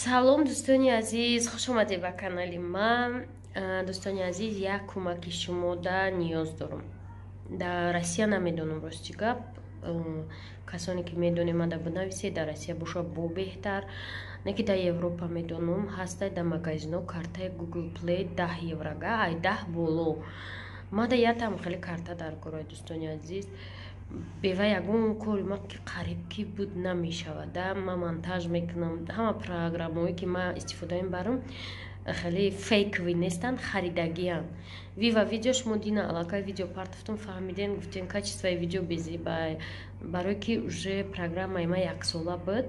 Салом, дӯстони азиз, хуш омадед ба канали ман. Дӯстони азиз, як кӯмаки шумода ниёз дорам. Дар Россия намедонам, рости гап, касоне ки медонем, мада бинависед, дар Россия боша бо беҳтар. Не ки дар Европа медонам, ҳастай дар магазино картаи Google Play 10 еврога, ай 10 боло. Мада ятам хеле карта дар кораи, дӯстони азиз. Бева ягон кори ма ки қариб ки буд намешавад. Да ма монтаж мекунам, ҳама программаое ки ма истифода мебарам, хеле фейковый нестанд, харидагианд. Вива Видео, шумо дина аллакай видео партофтум, фаҳмиден, гуфтен, качествои видео безебай, барое ки уже программаи ма яксола буд,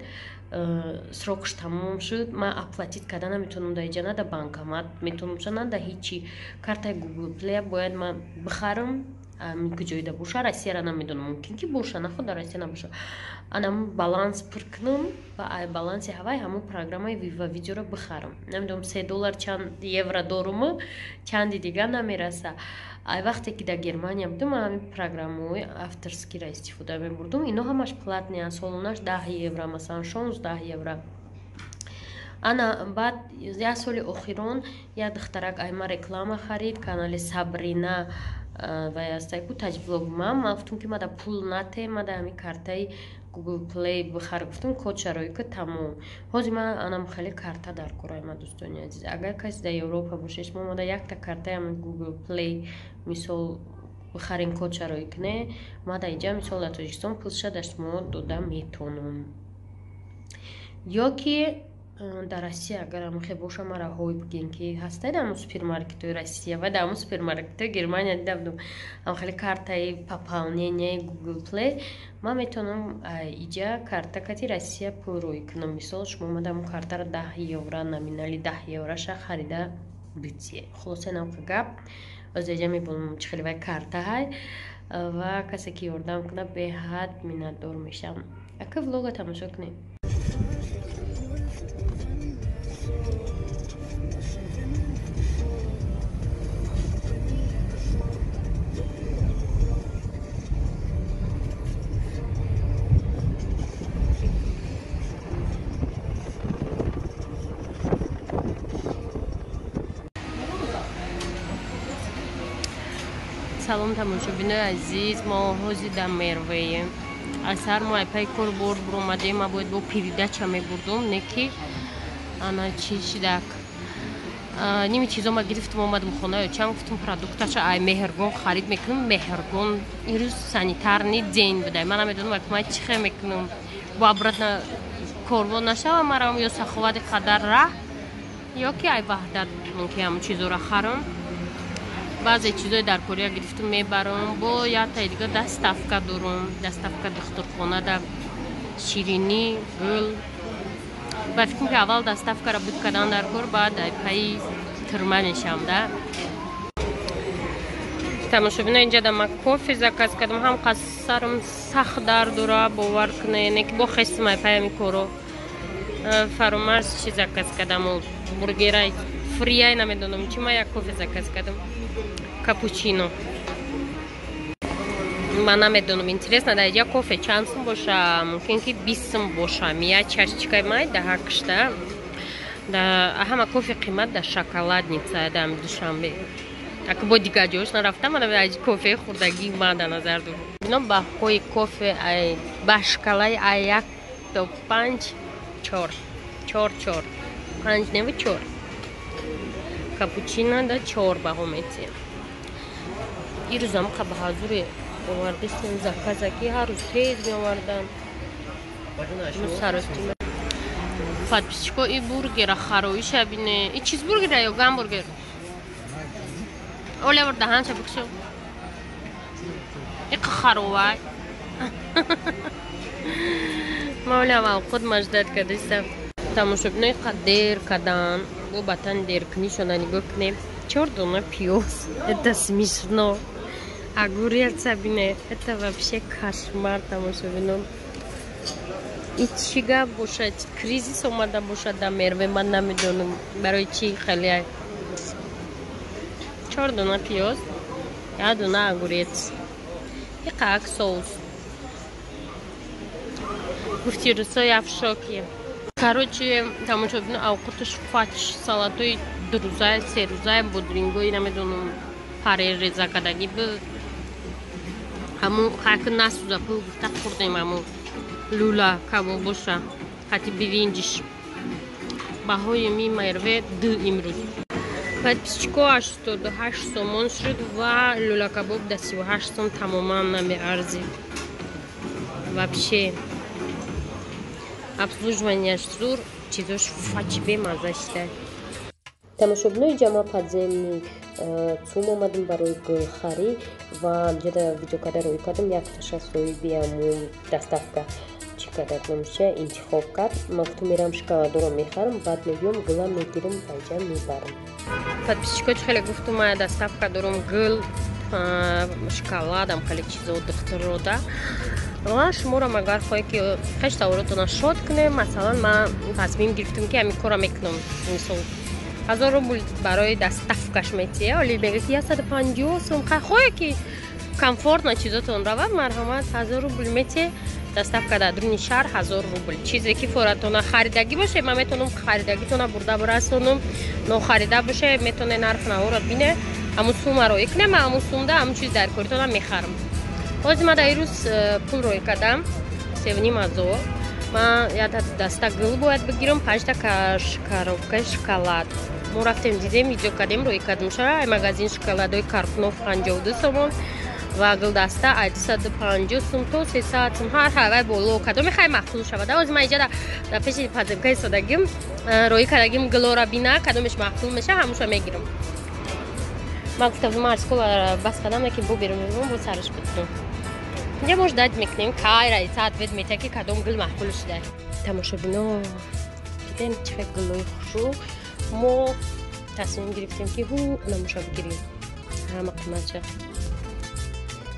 срокш тамом шуд. Ма оплатить карда наметавонам дар иҷа, на дар банкомат метавонам ша, на дар ҳичи. Картаи Google Play бояд ма бихарам. Куҷоида боша, Россияра намедонам, мумкин ки боша, наход дар Россия набоша. Анам баланс пур кунам ва ай баланси ҳавай ҳамон программаи Вива Видеоро бихарам. Намедонам, 3 доллар чанд евро доруму, чанди дига намераса. Ай вақте ки дар Германия будам, ман ҳамин программаҳои авторскийро истифода мебурдум. Ино ҳамаш платный, солонаш 10 евро, масалан, 16 евро. Ана баъд як соли охирон як духтарак айма реклама харид, канали Сабрина вай астайку Таҷблог. Ман гуфтум, ки мада пул нате, мада ҳамин картаи Google Play бихар, гуфтум, код шарои ки тамом. Ҳозир ман анам хеле карта дар кораи ма, дӯстони азиз. Агар касе дар Европа боше, шумо мада якта картаи ҳамин Google Play мисол бихарем, код шароӣ куне, ма дар инҷа, мисол, дар Тоҷикистон пулша дар шумо дода метонам. Ё ки дар Россия агар амхе боша, мара ҳой бигем, ки ҳастай дар ҳамун супермаркетҳои Россия ва дар ҳамун супермаркетҳои Германия дида будум ам хеле картаи пополненияи Google Play. Ман метавонам иҷа карта кати Россия пул рӯй кунам. Мисол, шумо омада ҳамун картаро 10 евро, номинали 10 евроша харида битие. Хулоса, инамқа гап. Оз иҷа мебинам, чӣ хеле вай карта ҳай, ва касе ки ёрдам кунад, беҳад миннатдор мешавам. Ака влога тамошо кунед. Салом, тамошобинои азиз. Мо ҳозир дар Мервеем. Аз сар мо айпаи кор бор буромадем. Ма бояд бо передача мебурдум, не ки ана чи шидак, ними чизо ма гирифтум, омадам хона. Чам гуфтум, продукташа ай Меҳргон харид мекунам. Меҳргон ирӯз санитарный день будай. Ман намедонам, ак ман чӣ хел мекунам, бо обратно корвон нашава марам, ё Саховати қадар раҳ, ё ки ай Ваҳдат мумкин ҳамун чизоро харам. Баъзе чизои дар Корея гирифтум, мебарам. Бо яктаи дига доставка дорум, доставка духтурхонада, ширинӣ, гул. Ба фикрам, ки аввал доставкаро буд кардан дар кор, баъд ай паи турма мешавам. Да, тамошобино, инҷа да ма кофе заказ кардам. Ҳам сарам сахт дард дора, бовар кунед, не ки бо хестам ай паи ҳами коро. Фаромарз чи заказ кардам, бургерай, фрияй, намедонам чи. Ма як кофе заказ кардам, капучино. Ман намедонам, интересно, дар иҷа кофе чанд сум боша. Мумкин ки 20 сум боша. Я чашечкаи май даҳа кишта. Ҳама кофе қимат дар Шоколадница дар Душанбе. Ака бо дигар ҷош нарафтам, кофе хурдагӣ ман дар назар дорам. Ино баҳои кофе ба шкалаи ай як то панҷ: чор, чор, чор, панҷ неву чор. Капучино да чор баҳо метиҳем. Ирӯзам қабаҳазуре овардистем заказа, ки ҳар рӯз тез меовардан. Подписчико, и бургера хароиша бине. И чизбургера ё гамбургер? Оля, бор даҳанша бикшо. Иқа харовай. Ма оля аввал худ маждат кардистам. Тамошобино, иқа дер кадан, бо батани деркунишона нигоҳ кунем. Чор дона пиёз, это смешно. Огурец бине, это вообще кошмар. Тамошобино, и чӣ гап бошад? Кризис омада бошад дар Мерве, ман намедонам барои чӣ хеле. Чор дона пиёз, як дона огурец, иқак соус. Гуфти русо, я в шоке. Короче, тамошобино, авқоташ фач, салатои дурӯзай, серӯзай, бодрингои намедонам паре реза кардагӣ буд. Ҳамун хайки насӯза пул гуфта хӯрдем, ҳамун лула кабоб боша, хати биринҷиш. Баҳои ми мерве ду имрӯз. Подписчико 88 сомон шуд ва лула кабоб да 38 сом тамоман намеарзид. Вообще обслуживанияш зур, чизош фач бемаза шуда. Тамошобинои ҷамъа подземный ЦУМ омадем барои гулхарӣ ва ҷода видео карда рӯй кардем. Якташа соҳиби ҳамун доставка чӣ карда номша интихоб кард. Ман гуфтам мерам шоколадоро мехарам, баъд мебиём гула мегирам, байҷа мебарам. Подписчико, чӣ хеле гуфтум, ман доставка дорум, гул, шоколадам, хеле чизо духтурода. Ва шуморо агар хоҳед ки хеш таворотона шод кунем, масалан ман тасмим гирифтам ки ҳамин корро мекунам. Мисол 1000 рубл барои доставкаш метия, оли мегӯяд 150 сом. Хоҳе ки комфортно чизотон равад, марҳамат, 1000 рубл метия, доставка дар дуруни шаҳр 1000 рубл. Чизе ки форатона харидагӣ боше, ман метавонам харидагитона бурда бирасонам, нохарида боше, метавонед нарх наворо бине, ҳамун сумма роӣ кунем, ман ҳамун сумда ҳамун чиз дар коритона мехарам. Ҳозир ман дар ин рӯз пул роӣ кардам, 3,5 ҳазор. Ман як даста гул бояд бигирам, панҷта коробкаи шоколад. Мо рафтем, дидем, видео кардем, роӣ кардем ша. Ай магазин шоколадои Карпнов 52 сомон ва гулдаста ай 250 сум то 300 сум, ҳар ҳавай боло, кадоме хай маъқул шавад. Ҳозир ман инҷа дар пеши подземка истодагим, роӣ кардагим, гулора бина, кадомеш маъқул меша, ҳамуша мегирам. Ман гуфтам ман школа бас кардам, ки бо берун мебурам, бо сараш бикунам. Инҷа мо ждать мекунем, кай раиса ответ метиҳад, ки кадом гул маъқул шуда. Тамошобино, дидем чӣ хел гулои хушрӯ. Мо тасмим гирифтем, ки ҳу намуша бигирем, ҳама қиматша.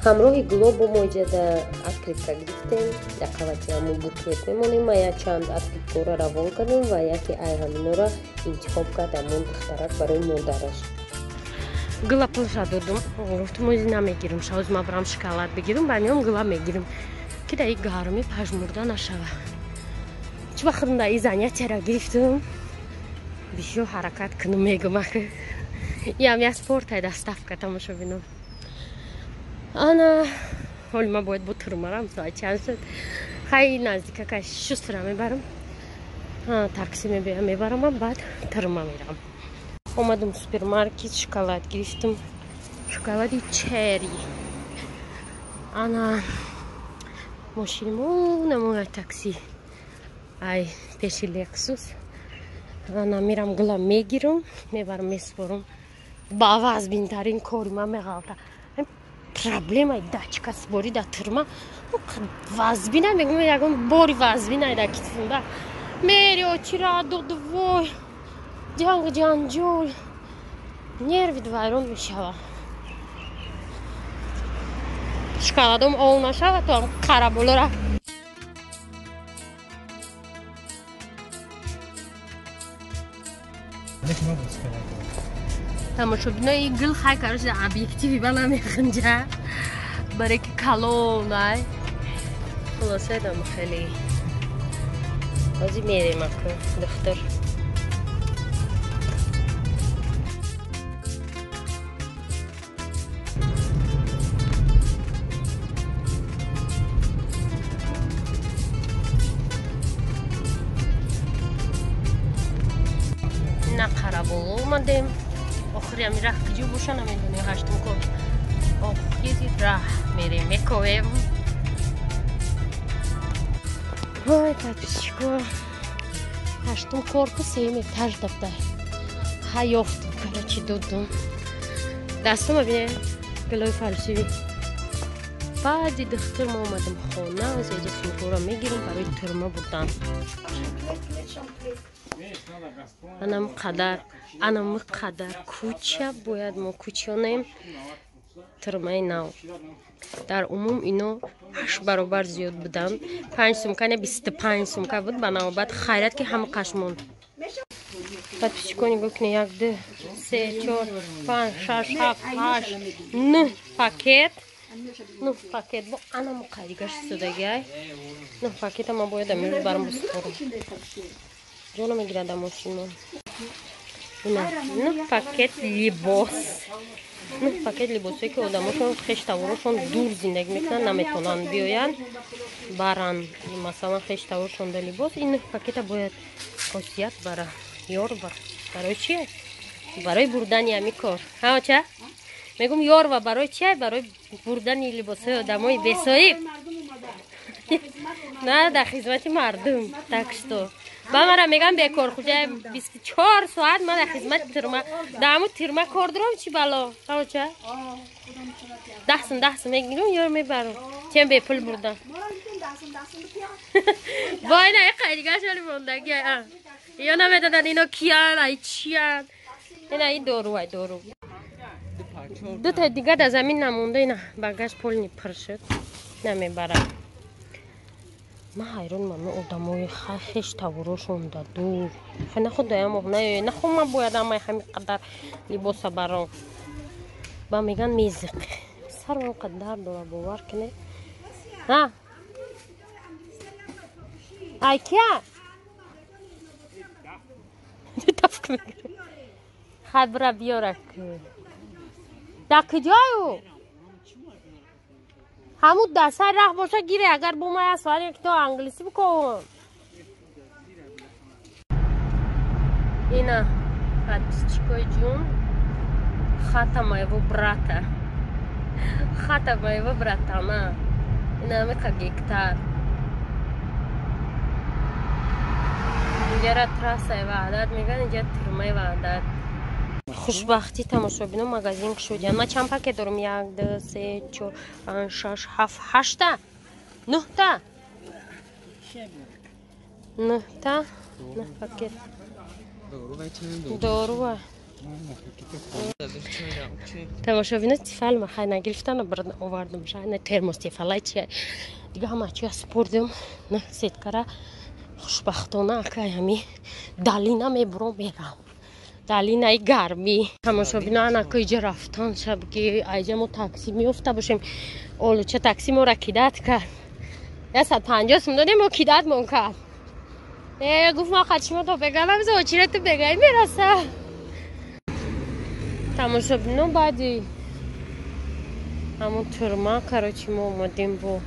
Ҳамроҳи гуло бо мо иҷода открытка гирифтем, дар қавати ҳамун букет мемонем. Ма якчанд открыткаро равон кардем ва яке ай ҳаминора интихоб кард ҳамун духтарак барои модараш. Гула пулша додум, гуфтум ози намегирам, шоз ма барам шоколад бигирам, ба меом гула мегирам, ки дар и гармӣ пажмурда нашава. Чӣ вақт дар и занятияро гирифтум, бисёр ҳаракат кунум, мегум, ям я спортай доставка. Тамошобино, ана ҳоли ман бояд бо турмарам, соат чанд шуд? Хай, наздикака шустра мебарам, такси мебиям, мебарамам, баъд турма мерам. Омадам супермаркет, шоколад гирифтам, шоколади черри. Ана мошинимо намоя такси ай пеши Лексус. Ана мерам, гула мегирам, мебарам, месупорам. Ба вазбинтарин кори ман меғалта проблемаи дачка супорӣ дар турма вазбина. Мегӯм, ягон бори вазбина дар китфунда мери, очира доду, вой, ҷанг ҷанҷол, нервит вайрон мешава. Шоколадом ол нашава, то ам қараболора. Тамошобинои, гул хай, короче, объективи ба намехунҷа, баре ки калон ай. Хулоса, дам хеле ҳозир мерем аку духтур. На қараболо омадем. Охири ҳами раҳ куҷо боша, намедонем. Ҳаштум кор, охири раҳ мерем, мековем. Вой, подписчико, ҳаштум корпус, сеюм этаж дафта ҳа ёфтум. Короче, додум дастума, бине, гулои фальшивый. Баъди духтур мо омадем хона. Озеҷа сумкаро мегирем барои турма бурдан. Анам қадар, анам қадар куча бояд мо кучонем турмаи нав. Дар умум ино ҳашт баробар зиёд буданд. Панҷ сумка не, 25 сумка буд ба навбат. Хайрат, ки ҳама қашмонд. Подписчико, нигоҳ кунед: як, ду, се, чор, панҷ, шаш, ҳафт, ҳашт, нӯҳ пакет, нӯҳ пакет бо анамо қайдигаш истодагиай. Нӯҳ пакета ман бояд амирӯз барам бисупорам. Ҷо намегирад дар мошинмон. Ина 9 пакет либос. 9 пакет либосое ки одамошон хештаворошон дур зиндагӣ мекунанд, наметавонанд биёянд баранд. Масалан, хештаворшон да либос, ин 9 пакета бояд хосият бара. Ёрва. Барои чи? Барои бурдани ҳами кор. Ҳа, оча? Мегум ёрва барои чи? Барои бурдани либосҳои одамои бесоиб. На, дар хизмати мардум. Так что ба мара мегам бекор хуҷа 24 соат ман дар хизмати тирма, дар ҳамун тирма кор дорам, чи бало? Ҳа, оча? 10 сум 10 сум мегирам, ёр мебарам. Чем бепул бурдам. Вой, на, қайдигашоли мондаги. Ё намедонанд ино киян, ай чиян. Ина ин дору, ай дору. Дута дига дар замин намонда, ина багаж полный пур шуд. Намебарам. Ман ҳайронам, одамои хеш таворошон да дур. Хай нахо даям наёя, нахо ман бояд амай ҳами қадар либоса баром. Ба меган мезиқ. Сарам қадар дора, бовар кунед. Ҳа? Ай кия? Тафк мегирад. Хай бира биёра. Дар куҷою? Ҳамун дар сари раҳ боша, гире, агар бо ман як соат як то англисӣ бикун. Ина подписчикои ҷун, хата моего брата. Хата моего братана. Ина ҳамиқа гектар. Инҷара трассаи Ваҳдат мегӯянд, инҷа тюрьмаи Ваҳдат. Хушбахтӣ, тамошобино, магазин кушодиян. Ман чанд пакет дорам? Як, ду, се, чор, панҷ, шаш, ҳафт, ҳашта, нӯҳта, нӯҳта, нӯҳ пакет дорува. Тамошобино, Тефал махай нагирифтан, овардам на термос Тефалай чи дига ҳама чия спурдем на сеткара. Хушбахтона, акай ҳами далина мебуром, мерам далинаи гармӣ. Тамошобино, анако иҷа рафтан шаб ки айҷа мо такси меёфта бошем. Олуча такси моро кидать кард. 150 сум додем, мо кидать мон кард. Гуфт, ма қад шумо то беганам очирату бегай мераса. Тамошобино, баъди ҳамун тюрьма, короче, мо омадем, бо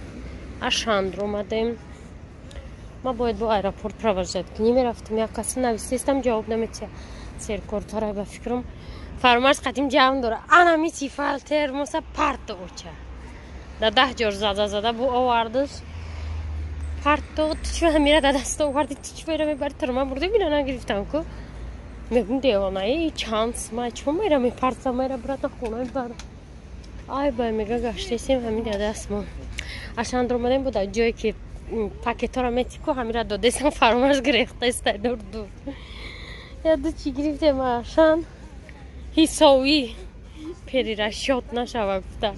Ашандр омадем. Ма бояд бо аэропорт провожать кунӣ мерафтам. Як каси нависестам, ҷавоб наметиҳад. Серкортара ба фикрам Фармарз қадим ҷавм дора. Анами Тефал термоса парто, оча. Да 10 ҷор зада зада бу овардаш. Парто, ту чӣ ҳамира да даст оварди, ту чӣ мера мебари тюрьма бурди, бина нагирифтам ку. Мегум девонаи чанд ма чӣ мера мепарта, мера брата хона мебара. Ай бай мега гаштесем ҳамин да дастмон. Ашандр омадем, буда ҷое ки пакетҳоро метику, ҳамира додесам, Фармарз гирехтаиста дур дур. Яду чӣ гирифтем Ашан? Ҳисовӣ перерасчёт нашава гуфта.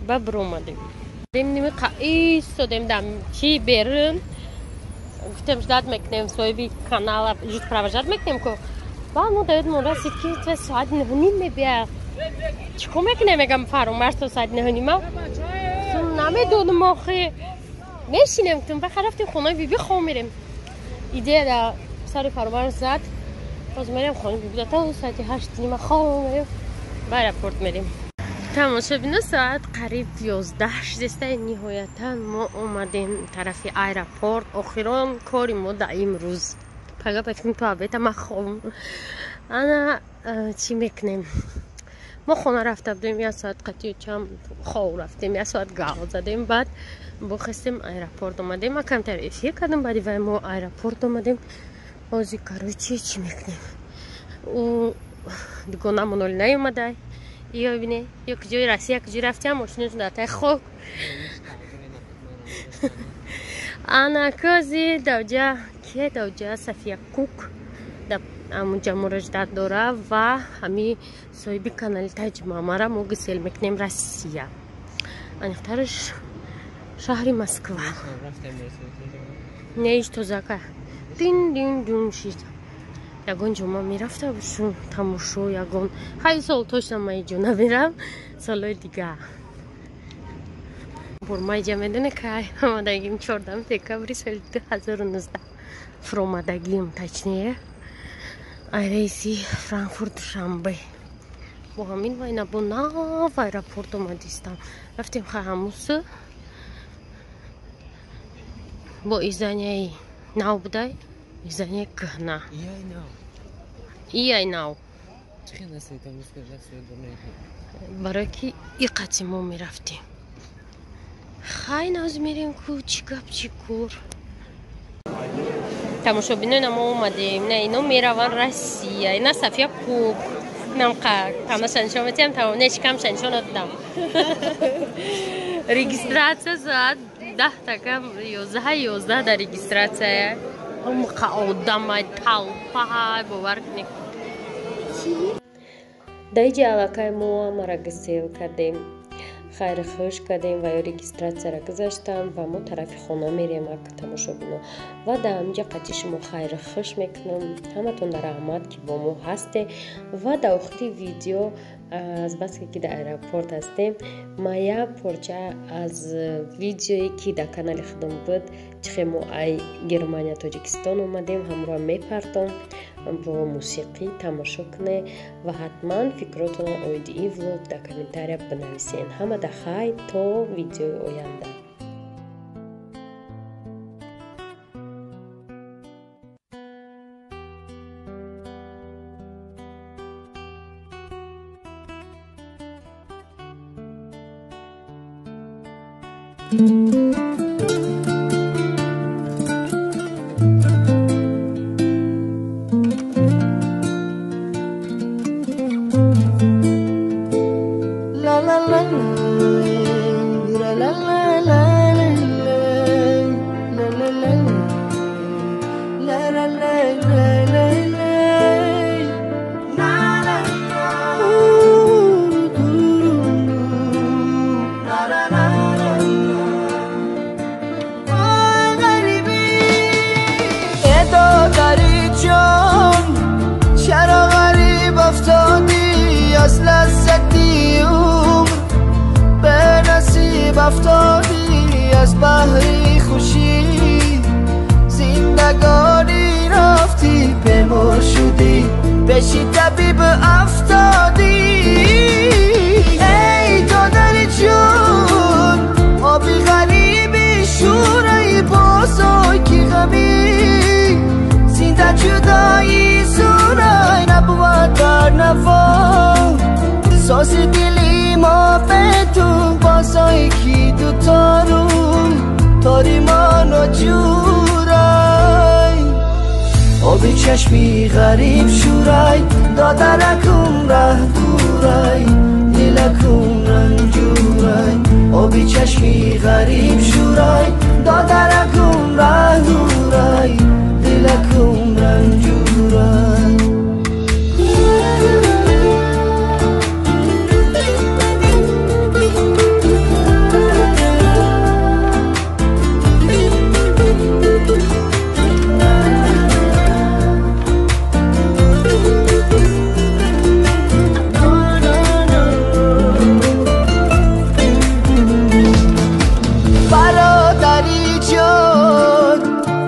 Ба биромадем. Ними истодем дам чи берун. Гуфтем, ждать мекунем соҳиби канала, жуд провожать мекунем ку. Ба мо даёдмон расид ки то соати 9:30 мебияд. Чӣ кор мекунем, мегам Фарумарз то соати 9:30? Намедонам охи. Мешинем, гуфтем, баха рафтем хонаи биби, хоб мерем. Идея дар сари Фарумарз зад. Боз мерем хонаи биби, то соати 8:30 хоб мерем. Ба аэропорт мерем. Тамошобино, соат қариб 11 шудеста. Ниҳоятан мо омадем тарафи аэропорт. Охирон кори мо дар имрӯз. Пага ба фикр то обеда ма хоб. Ана чӣ мекунем? Мо хона рафта будем, як соат қатию чанд хоб рафтем, як соат гав задем, баъд бохестем, аэропорт омадем. Ма камтар эфир кардам, баъди вай мо аэропорт омадем. Ҳозир, короче, чӣ мекунем? Ӯ дугонамон оли наёмадай. Ё бине, ё куҷои Россия куҷо рафтиам, мошинашон дар таи хок. Ана кози давҷа ке давҷа Сафия Кук амунҷа моро ждать дора ва ҳами соҳиби канали Таҷмамара мо гусел мекунем Россия. Аниқтараш шаҳри Москва. Не, иш тозака. Дин дин дун шид. Ягон ҷо ма мерафта бошум тамошо, ягон хай сол точно ма иҷо намерам, солҳои дигар. Бурмайҷа медоне кай омадагим? 14 декабри соли 2019. Фуромадагим, точнее, ай рейси Франкфурт Душанбе. Бо ҳамин вайна бо нав аэропорт омадистам. Рафтем хай ҳамусу бо изданияи нав будай, изданияи кӯҳна. Ияй нав. Барое ки иқати мо мерафтем. Хай наз мерем ку чӣ гап чӣ кор. Тамошобинои мо омадем. На ино мераванд Россия. Ина Сафия Кук. Намқа танаша нишон метиҳам, тамом не шикамша нишон надодам. Регистрация соат 10 кам 11:11 дар регистрация. Ҳамқа одамай толпа бовар кунед. Дар иҷа аллакай мо ҳамаро гусел кардем, хайру хуш кардем ва ё регистратсияро гузаштам ва мо тарафи хона мерем ак тамошобино. Ва дар ҳаминҷа қатъи шумо хайру хуш мекунам. Ҳаматон дар раҳмат ки бо мо ҳасте. Ва дар охири видео аз баске ки дар аэропорт ҳастем, ма як порча аз видеое ки дар канали худам буд, чихе мо ай Германия Тоҷикистон омадем, ҳамроҳ мепартом бо мусиқӣ тамошо кунед ва ҳатман фикротонро оиди ин влог дар комментария бинависед. Ҳамада хайр то видеои оянда. افتادی از بحری خوشی زندگانی رفتی بیمار شدی بشی طبیب افتادی ای دادر جون آبی غریبی شورای بازای کی غمی زنده جدایی سورای نبود در نوا ساز دلی ما به تو بازای کی دو تارو تاری ما جورای آبی چشمی غریب شورای دادرکم ره دورای دلکم رنجورای آبی چشمی غریب شورای دادرکم ره دورای دلکم رنجورای.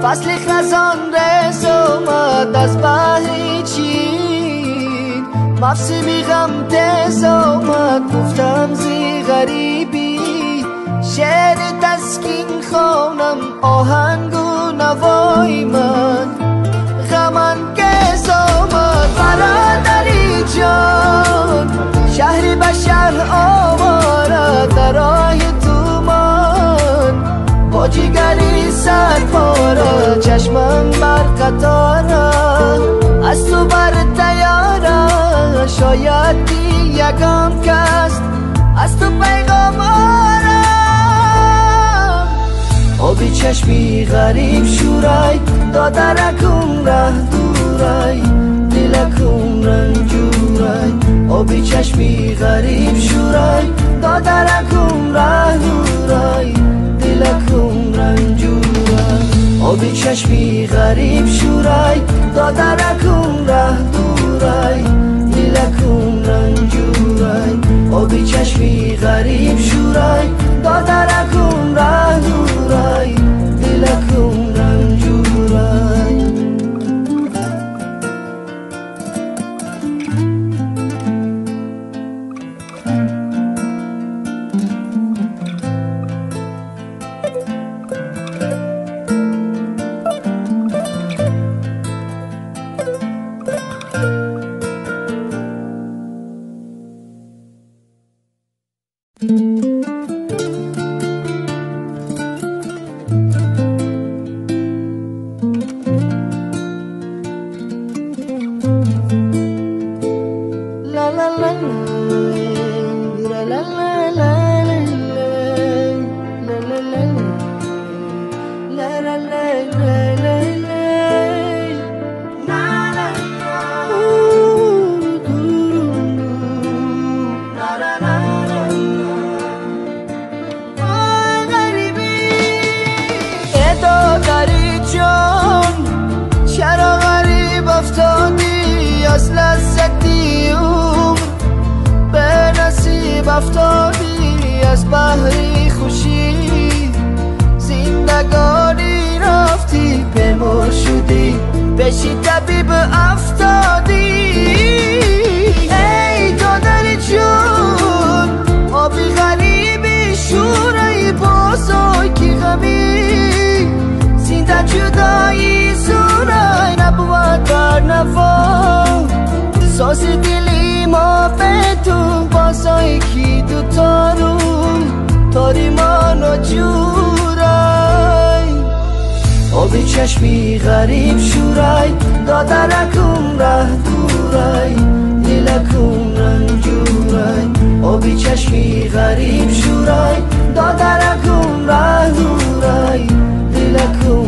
فصل خزان رس آمد از بحر چین موسم غم تز آمد گفتم زی غریبی شعر تسکین خوانم آهنگ و نوای من غم انگیز آمد. برادری جان شهری به شهر آواره در راه تو من با جگری سر پاره چشمم بر قطاره از تو بر تیاره شاید که یگان کس از تو پیغام آرم. آبی چشمی غریب شورای دادرکم ره دورای دلکم رنجورای آبی چشمی غریب شورای دادرکم ره دورای دلکم رنجورای آبی چشمی غریب شورای دادرکم ره دورای دلکم رنجورای آبی چشمی غریب شورای دادرکم ره دورای دلکم رنجورای. افتادی از بحری خوشی زندگانی رفتی پیمور شدی پیشی طبیب افتادی ای دادر جون آبی غریبی شورای بازای که غمی زنده جدایی زورای نبود بر نوا ساز دلی ما به تو بازای کی دو تارو تاری ما نجورای آبی چشمی غریب شورای دادرکم ره دورای دلکم رنجورای آبی چشمی غریب شورای دادرکم ره دورای دلکم.